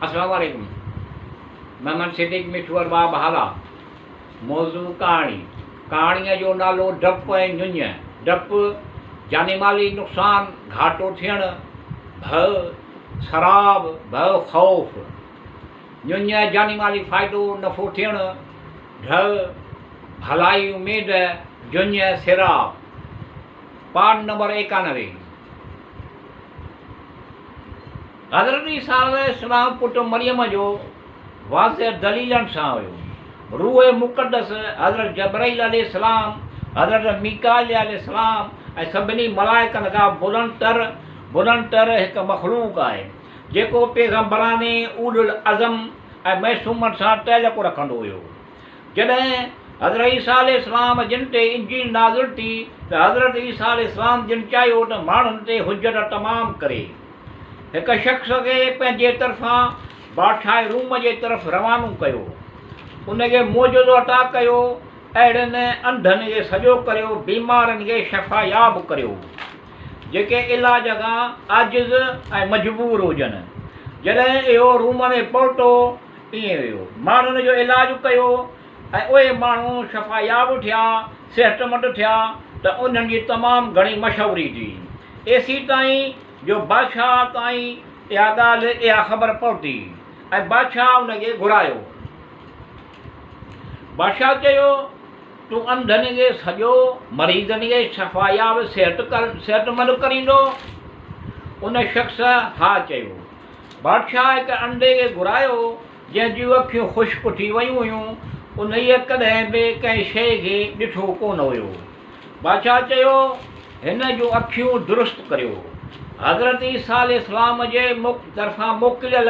السلام عليڪم محمد صديق مٺو ارباب هالا موضوع ڪهاڻي ڪهاڻيء جو نالو ڊپ ۽ ڃڃ ڊپ جاني مالي نقصان گهاٽو ٿيڻ ڀؤ سراب ڀؤ خوف ڃڃ جاني مالي فائدو نفعو ٿيڻ ڍء ڀلائي اميد جڃ سراب پاٺ نمبر 91. حضرت عيسيٰ عليه السلام پٽ مريم جو واضح دليلن سان هيو. روح مقدس حضرت جبرائيل عليه السلام، حضرت ميڪائيل عليه السلام ۽ سڀني ملائڪن کان بلند تر بلند تر هڪ مخلوق آهي، جيڪو پيغمبران اولو العزم ۽ معصومن سان تعلق رکندو هيو. جڏهن حضرت عيسيٰ عليه السلام جن تي انجيل نازل ٿي ته حضرت عيسيٰ عليه السلام جن چاهيو ته ماڻهن تي حجت تمام ڪري. هڪ شخص کي پنهنجي طرفان بادشاهه روم جي طرف روانو ڪيو. ان کي معجزو عطا ڪيو، اهڙن انڌن کي سڄو ڪريو، بيمارن کي شفاياب ڪريو، جيڪي علاج کان عاجز ۽ مجبور هجن. جڏهن اهو روم ۾ پهتو ائين ويو. ماڻهن جو علاج ڪيو ۽ اهي ماڻهو شفاياب ٿيا، صحتمند ٿيا ته انهن جي تمام گهڻي مشهوري ٿي. ايسيتائين جو بادشاهه تائين اها ڳالهه، اها خبر پهتي ۽ بادشاهه ان کي گهرايو. بادشاهه چيو، تون انڌن کي سڄو، مريضن کي شفاياب، صحتمند ڪريندو؟ ان شخص ها چيو. بادشاهه هڪ انڌي کي گهرايو، جنهن جون اکيون خشڪ ٿي ويون هيون. انهيء ڪڏهن به ڪنهن شيء کي ڏٺو ڪونه هيو. بادشاهه چيو، هن جون اکيون درست ڪريو. حضرت عيسيٰ عليه السلام جي طرفان موڪليل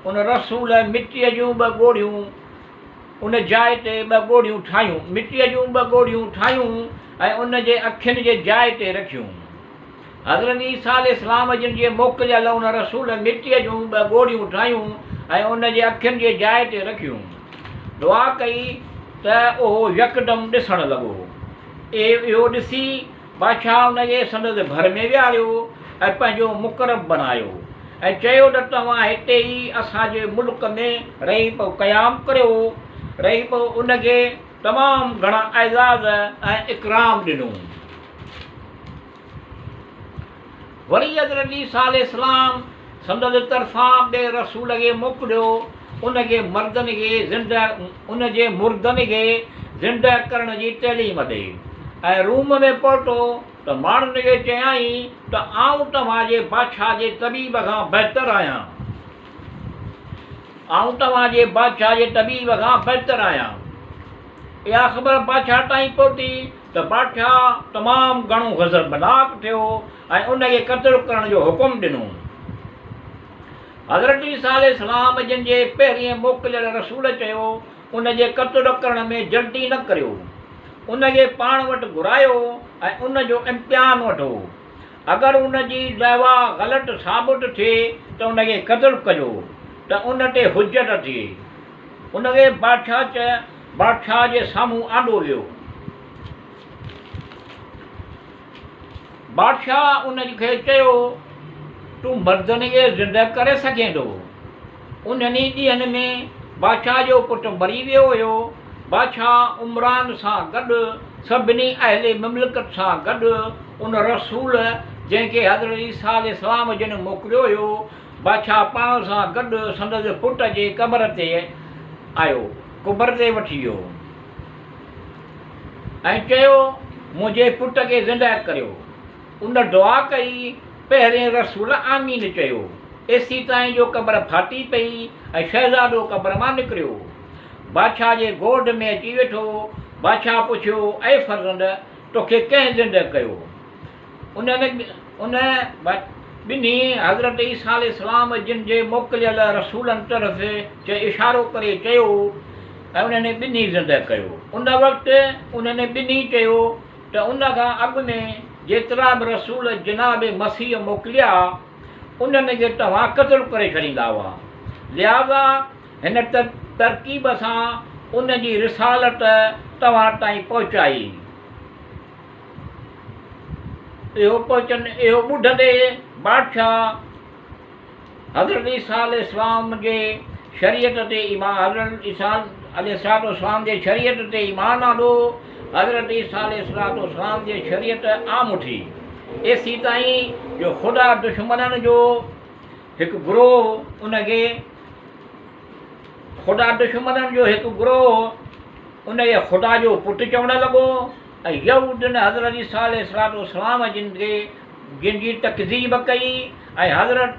ان رسول مٽيء جون ٻه ڳوڙهيون ان جاء تي ٻه ڳوڙهيون ٺاهيون، مٽيء جون ٻه ڳوڙهيون ٺاهيون ۽ ان جي اکين جي جاء تي رکيون. حضرت عيسيٰ عليه السلام جن جي موڪليل ان رسول مٽيء جون ٻه ڳوڙهيون ٺاهيون ۽ ان جي اکين جي جاء تي رکيون. دعا ڪئي ته اهو يڪدم ڏسڻ لڳو. اهو ڏسي بادشاهه ان کي سندس ڀر ۾ ويهاريو ۽ پنهنجو مقرب بڻايو ۽ چيو ته توهان هتي ئي اسان جي ملڪ ۾ رهي پئو قيام ڪريو. رهي پئو ان کي تمام گهڻا اعزاز ۽ اڪرام ڏنو. وري حضرت عيسيٰ عليه السلام سندس طرفان ٻئي رسول کي موڪليو، ان کي مردن کي زنده ان جي مردن کي زنده ڪرڻ جي تعليم ڏئي ۽ روم ۾ پهتو ته ماڻهن کي چيائين ته آئون توهان جي بادشاهه جي طبيب کان بهتر آهيان. آئون توهان جي بادشاهه جي طبيب کان بهتر آهيان. اها خبر بادشاهه تائين پهتي ته بادشاهه تمام گهڻو غضبناڪ ٿيو ۽ ان کي قتل ڪرڻ جو حڪم ڏنو. حضرت عيسيٰ عليه السلام جن جي پهرين موڪليل رسول چيو، ان جي قتل ڪرڻ ۾ جلدي نه ڪريو. ان کي پاڻ وٽ گهرايو ۽ ان جو امتحان وٺو. اگر ان جي دعويٰ غلط ثابت ٿئي ته ان کي قتل ڪجو ته ان تي حجت ٿئي. ان کي بادشاهه بادشاهه جي سامهون آندو ويو. بادشاهه ان کي چيو، تون مردن کي زنده ڪري سگهين ٿو؟ انهن ئي ڏينهن ۾ بادشاهه جو پٽ مري ويو هيو. بادشاهه عمران سان گڏ سڀني اهل مملڪت سان گڏ ان رسول جنهن کي حضرت عيسيٰ عليه السلام جن موڪليو هيو، بادشاهه پاڻ سان گڏ سندس پٽ جي قبر تي آيو، قبر تي وٺي ويو ۽ چيو، منهنجي پٽ کي زنده ڪريو. ان دعا ڪئي، پهرين رسول آمين چيو، ايسيتائين جو قبر ڦاٽي پئي ۽ شهزادو قبر مان نڪريو. بادشاهه جي گوڏ ۾ اچي ويٺو. بادشاهه پڇيو، اي فرزند! توکي ڪنهن زنده ڪيو؟ انهن ان ٻنهي حضرت عيسيٰ عليه السلام جن جي موڪليل رسولن طرف اشارو ڪري چيو ۽ انهن ٻنهي زنده ڪيو. ان وقت انهن ٻنهي چيو ته ان کان اڳ ۾ جيترا به رسول جناب مسيح موڪليا انهن کي توهان قتل ڪري ڇڏيندا هئا لهٰذا هن ترڪيب سان ان جي رسالت توهان تائين پهچائي. اهو پهچن اهو ٻڌندي بادشاهه حضرت عيسيٰ عليه السلام جي شريعت تي ايمان حضرت عيسيٰ عليه السلام جي شريعت تي ايمان آندو. حضرت عيسيٰ عليه السلام جي شريعت عام ٿي، ايسيتائين جو خدا دشمنن جو هڪ گروهه ان کي خدا دشمنن جو هڪ گروهه ان کي خدا جو پٽ چوڻ لڳو ۽ يهودين حضرت عيسيٰ عليه السلام جن کي جن جي تڪذيب ڪئي ۽ حضرت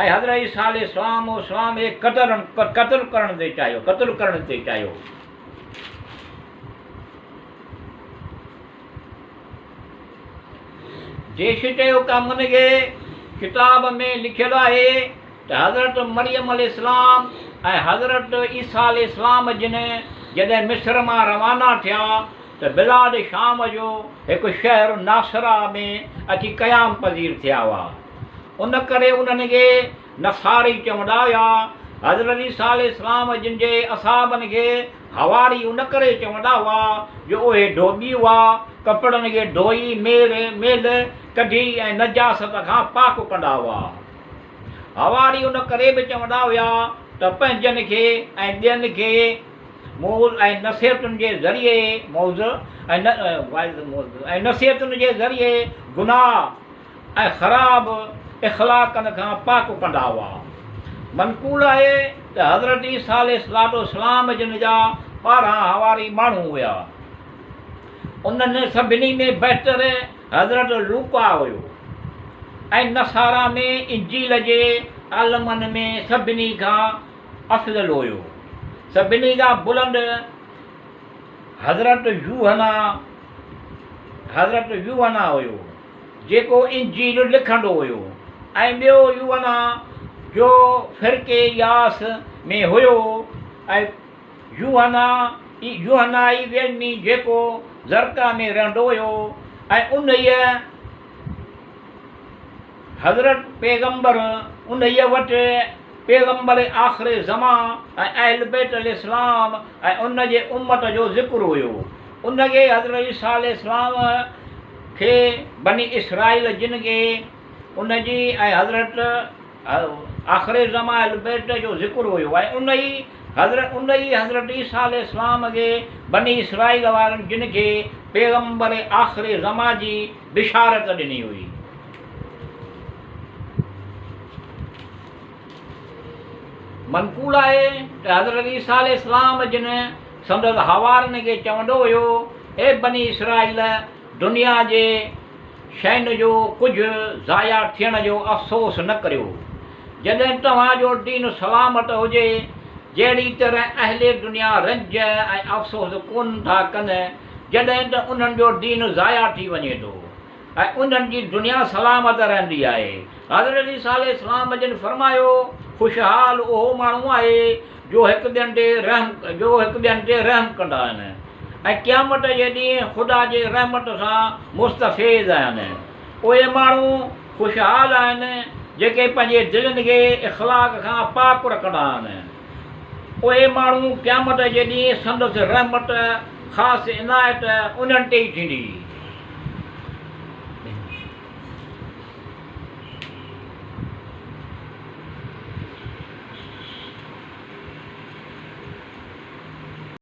۽ حضرت عيسيٰ عليه السلام السلام کي قتل قتل ڪرڻ تي چاهيو قتل ڪرڻ تي چاهيو. جيش چيو ڪامن کي ڪتاب ۾ لکيل آهي ته حضرت مريم عليه السلام ۽ حضرت عيسيٰ عليه السلام جن جڏهن مصر مان روانا ٿيا ته بلاد شام جو هڪ شهر ناصره ۾ اچي قيام پذير ٿيا هئا. ان ڪري انهن کي نصاري چوندا هيا. حضرت عيسيٰ عليه السلام جن جي اصحابن کي حواري ان ڪري چوندا هئا جو اهي ڌوٻي هئا، ڪپڙن کي ڌوئي مير، ميل، ڪڍي ۽ نجاست کان پاڪ ڪندا هئا. حواري ان ڪري به چوندا هيا ته پنهنجن کي ۽ ٻين کي موعظ ۽ نصيحتن جي ذريعي موعظ ۽ نصيحتن جي ذريعي گناهه ۽ خراب اخلاقن کان پاڪ ڪندا هئا. منقول آهي ته حضرت عيسيٰ عليه الصلوة والسلام جن جا 12 حواري ماڻهو هيا. انهن سڀني ۾ بهتر حضرت لوقا هيو ۽ نصاريٰ ۾ انجيل جي عالمن ۾ سڀني کان افضل هيو. سڀني کان بلند حضرت يوحنا حضرت يوحنا هيو، جيڪو انجيل لکندو هيو ۽ ٻيو يوحنا جو فرقي ياس ۾ هيو ۽ يوحنا يوحنائي ويلمي جيڪو زرقا ۾ رهندو هيو ۽ انهيء حضرت پيغمبر انهيء وٽ پيغمبر آخر زمان ۽ اهل بيت عليه السلام ۽ ان جي امت جو ذڪر هيو. ان کي حضرت عيسيٰ عليه السلام کي بني اسرائيل جن کي ان جي ۽ حضرت آخر زمان اهل بيت جو ذڪر هيو ۽ ان ئي حضرت ان ئي حضرت عيسيٰ عليه السلام کي بني اسرائيل وارن جن کي پيغمبر آخر زمان جي بشارت ڏني هئي. منقول آهي ته حضرت عيسيٰ عليه السلام جن سندس حوارين کي چوندو هيو، اي بني اسرائيل! دنيا جي شين جو ڪجهه ضايع ٿيڻ جو افسوس نه ڪريو. جڏهن توهان جو دين سلامت هجي، جهڙي طرح اهل دنيا رنج ۽ افسوس ڪونه ٿا ڪن، جڏهن ته انهن جو دين ضايع ٿي وڃي ٿو. ۽ انهن جي دنيا سلامت رهندي آهي. حضرت عيسيٰ عليه السلام جن فرمايو، خوشحال اهو ماڻهو آهي جو هڪ ٻين تي رحم جو هڪ ٻين تي رحم ڪندا آهن ۽ قيامت جي ڏينهن خدا جي رحمت سان مستفيض آهن. اهي ماڻهو خوشحال آهن جيڪي پنهنجي دلين کي اخلاق کان پاڪ رکندا آهن. اهي ماڻهو قيامت جي ڏينهن سندس رحمت خاص عنايت انهن تي ئي ٿيندي.